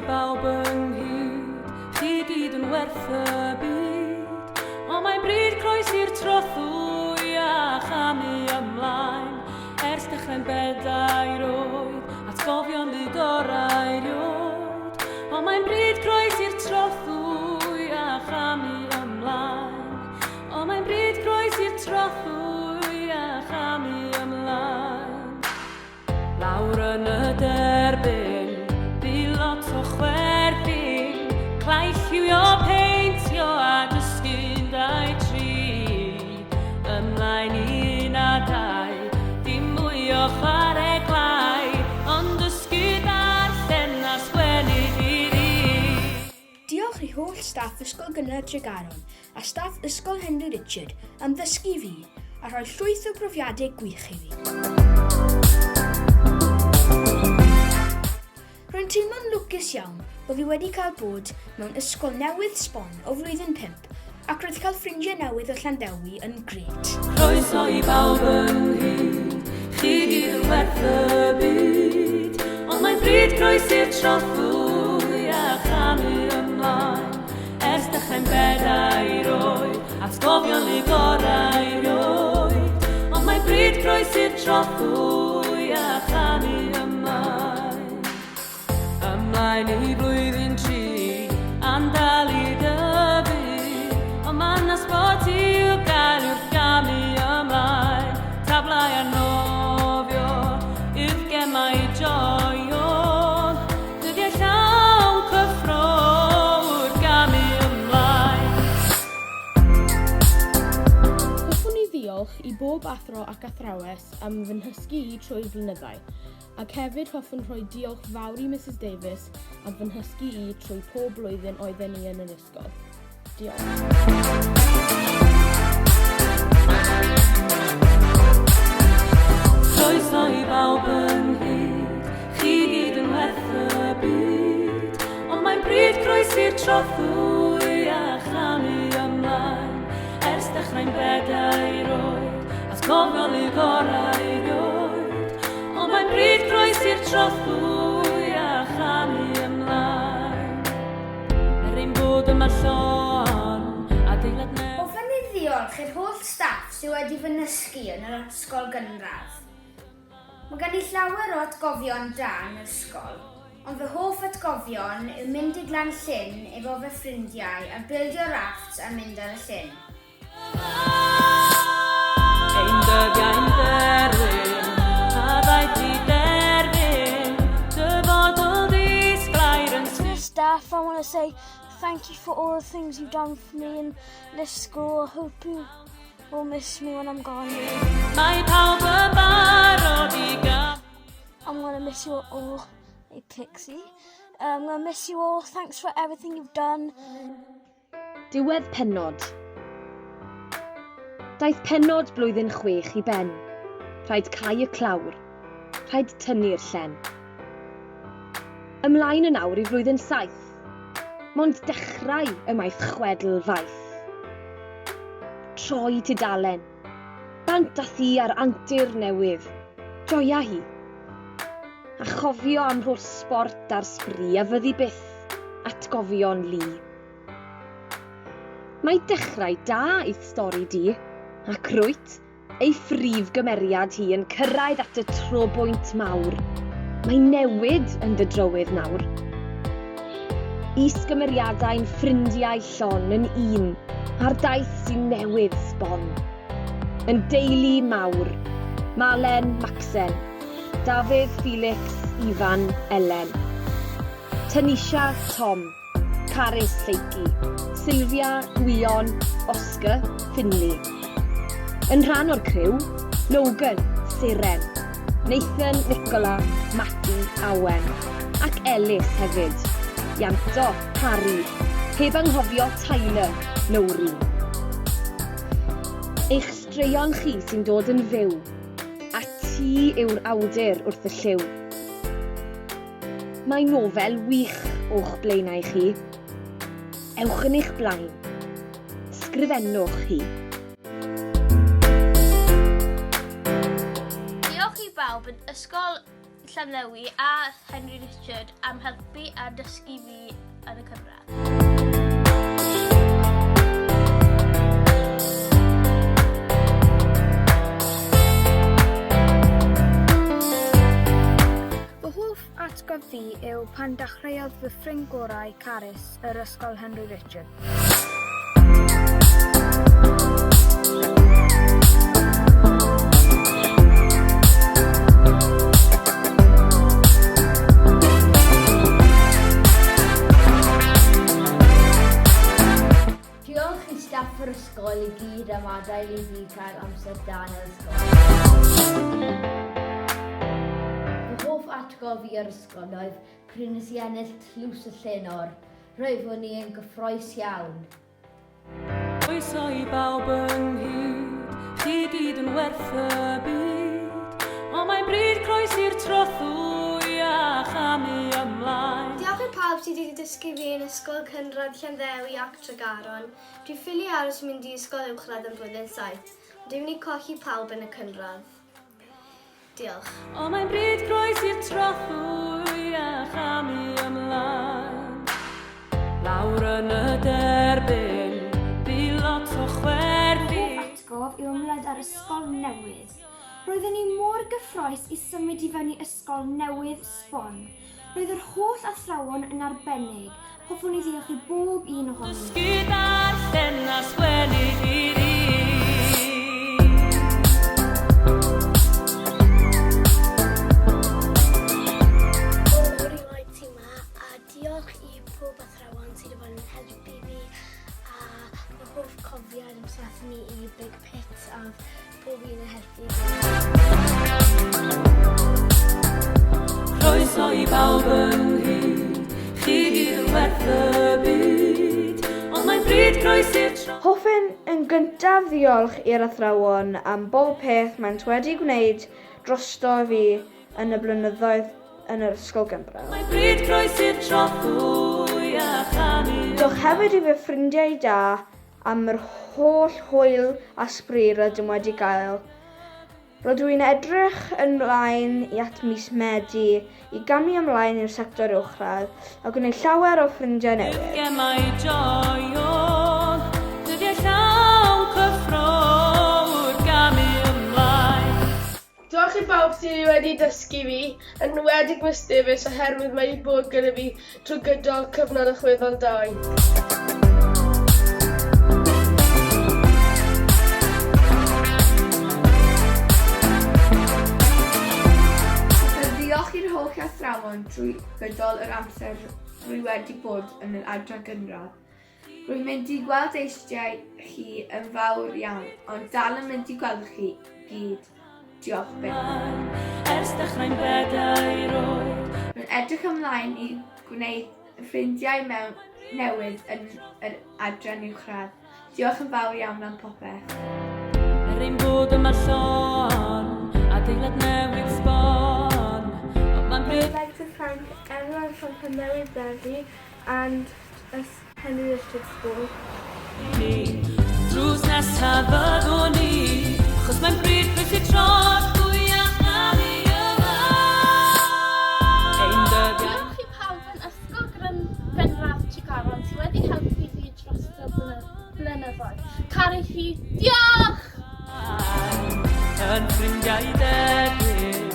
bawb ynghyd, chi gyd yn werth y byd. Ond mae'n bryd croesi'r trothwy a chamu ymlaen. Ers dechrau'n bedair oed, atgofion lu gorau erioed. Ond mae'n bryd croesi'r trothwy a chamu ymlaen. Ond mae'n bryd croesi'r trothwy a chamu ymlaen. Lawr yn y derbyn, bu lot o chwerthin, clai lliwio, peintio a dysgu'n dau tri. Ymlaen un a dau, dim mwy o chwarae glai, ond dysgu darllen a sgwennu dydd i. Diolch i holl staff Ysgol Gynradd Tregaron a staff Ysgol Henry Richard am ddysgu fi a rhoi llwyth o brofiadau gwych i fi. Rwy'n teimlo'n lwcus iawn bod fi wedi cael bod mewn ysgol newydd sbon o flwyddyn 5 ac roedd cael ffrindiau newydd o Llanddewi yn grêt. Croeso i bawb ynghyd, chi gyd yn werth y byd. Ond mae'n bryd croesi'r trothwy a chamu ymlaen. Ers dechrau'n bedair oed, atgofion lu gorau erioed. Ond mae'n bryd croesi'r trothwy a chamu ymlaen. Ymlaen i flwyddyn tri, a'n dal i dyfu. Ond mae 'na sbort i'w gael wrth gamu ymlaen. Tablau a nofio, yw'r gemau i joio. Dyddiau llawn cyffro wrth gamu ymlaen. Hoffwn i ddiolch i bob athro ac athrawes am fy nhysgu i trwy'r blynyddau, ac hefyd hoffwn rhoi diolch fawr i Misus Davies am fy nhysgu i trwy pob blwyddyn oedden ni yn yr ysgol. Diolch. Croeso i bawb ynghyd, chi gyd yn werth y byd. Ond mae'n bryd croesi'r trothwy a chamu ymlaen. Ers dechrau'n bedair oed, atgofio lu gorau erioed. Ond mae'n bryd croesi'r trothwy a chamu ymlaen. Er ein bod yma llon, adeilad newydd. Hoffwn i ddiolch i'r holl staff sydd wedi fy nysgu yn yr ysgol gynradd. Mae gen i llawer o atgofion da yn yr ysgol, ond fy hoff atgofion yw mynd i Glan Llyn efo fy ffrindiau a bildio raffts a mynd ar y llyn. Ein dyddiau'n derwyn, a ddaeth i derfyn, dyfodol disglair yn To the staff, I want to say thank you for all the things you've done for me in this school. I hope you will miss me when I'm gone. Mae pawb yn barod i gael. I'm going to miss you all, hey Pixie. I'm going to miss you all. Thanks for everything you've done. Diwedd pennod. Daeth pennod blwyddyn chwech i ben. Rhaid cau y clawr. Rhaid tynnu'r llen. Ymlaen yn awr i flwyddyn saith. Mond dechrau y mae'th chwedl faith. Troi tudalen. Bant â thi ar antur newydd. Joia hi. A chofio am holl sbort a'r sbri a fyddi byth atgofion lu. Mae dechrau da i'th stori di, ac rwyt, ei phrif gymeriad hi yn cyrraedd at y trobwynt mawr. Mae newid yn dy drywydd nawr. Is-gymeriadau'n ffrindiau llon yn un ar daith sy'n newydd sbon. Yn deulu mawr, Malen, Macsen, Dafydd, Felix, Ifan, Elen. Tanisha, Tom, Carys, Lleucu, Sylvia, Gwion, Oscar, Finley. Yn rhan o'r criw, Logan, Seren, Nathan, Nicola, Matty, Awen, ac Ellis hefyd, Ianto, Harry, heb anghofio Tyler, Lowri. Eich straeon chi sy'n dod yn fyw, a ti yw'r awdur wrth y llyw. Mae nofel wych o'ch blaenau chi. Ewch yn eich blaen. Sgrifennwch hi. Diolch i bawb yn Ysgol Llanddewi a Henry Richard am helpu a dysgu fi yn y cynradd. Fy hoff atgof fi yw pan dechreuodd fy ffrind gorau, Carys, yr Ysgol Henry Richard. Diolch i staff yr ysgol i gyd am adael i fi cael amser da yn yr ysgol. Fy hoff atgof i o'r ysgol oedd pryd nes i ennill tlws y llenor. Roeddwn i yn gyffroes iawn. Croeso i bawb ynghyd, chi gyd yn werth y byd. Ond mae'n bryd croesi'r trothwy a chamu ymlaen. Diolch i pawb sydd wedi dysgu fi yn Ysgol Cynradd Llanddewi ac Tregaron. Dwi ffili aros i mynd i ysgol uwchradd yn blwyddyn 7, ond dwi'n mynd i colli pawb yn y cynradd. Diolch. Ond mae'n bryd croesi'r trothwy a chamu ymlaen. Lawr yn y derbyn, bu lot o chwerthin. Hoff atgof yw ymweld â'r ysgol newydd. Roedden ni mor gyffroes i symud i fewn i ysgol newydd sbon. Roedd yr holl athrawon yn arbennig. Hoffwn i ddiolch i bob un ohonyn nhw. Dysgu darllen a sgwennu i fi. Erioed ti 'ma a diolch i pob athrawon sydd wedi bod yn helpu fi a fy hoff cofiad amser athon ni i Big Pit a oedd pob un yn helpu fi. Croeso i bawb ynghyd, chi gyd yn werth y byd, ond mae'n bryd croesi'r tro. Hoffwn yn gyntaf ddiolch i'r athrawon am bob peth maent wedi gwneud drosto fi yn y blynyddoedd yn yr ysgol gynradd. Mae'n bryd croesi'r trothwy a chanu. Diolch hefyd i fy ffrindiau da am yr holl hwyl a sbri rydym wedi gael. Rydw i'n edrych ymlaen i at mis Medi i gamu ymlaen i'r sector uwchradd a gwneud llawer o ffrindiau newydd. Gemau joio, dyddiau llawn cyffro wrth gamu ymlaen. Diolch i bawb sydd wedi dysgu fi, yn enwedig Miss Davies oherwydd mae wedi bod gyda fi trwy gydol cyfnod allweddol 2. Hoffwn ddiolch i'r holl athrawon trwy gydol yr amser rwy wedi bod yn yr adran gynradd. Rwy'n mynd i gweld eisiau chi yn fawr iawn, ond dal yn mynd i gweld chi gyd. Diolch byth. Ers dechrau'n bedair oed. Rwy'n edrych ymlaen i gwneud ffrindiau mewn newydd yn yr adran uwchradd. Diolch yn fawr iawn am popeth. Er ein bod yma llon, adeilad newydd sbon, ond mae'n bryd I'd like to thank everyone from Llanddewi Brefi and Henry Richard School. Drws nesaf fyddwn ni, achos mae'n bryd croesi trothwy a chamu ymlaen. Ein dyddiau Diolch i pawb yn Ysgol Gynradd Tregaron sydd wedi helpu fi dros y blynyddoedd. Caru chi, diolch! Yn ffrindiau debyg,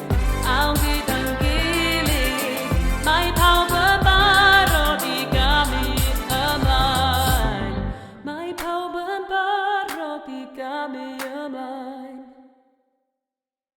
awn gyda'n gilydd, mae pawb yn barod i gamu ymlaen. Mae pawb yn barod i gamu ymlaen.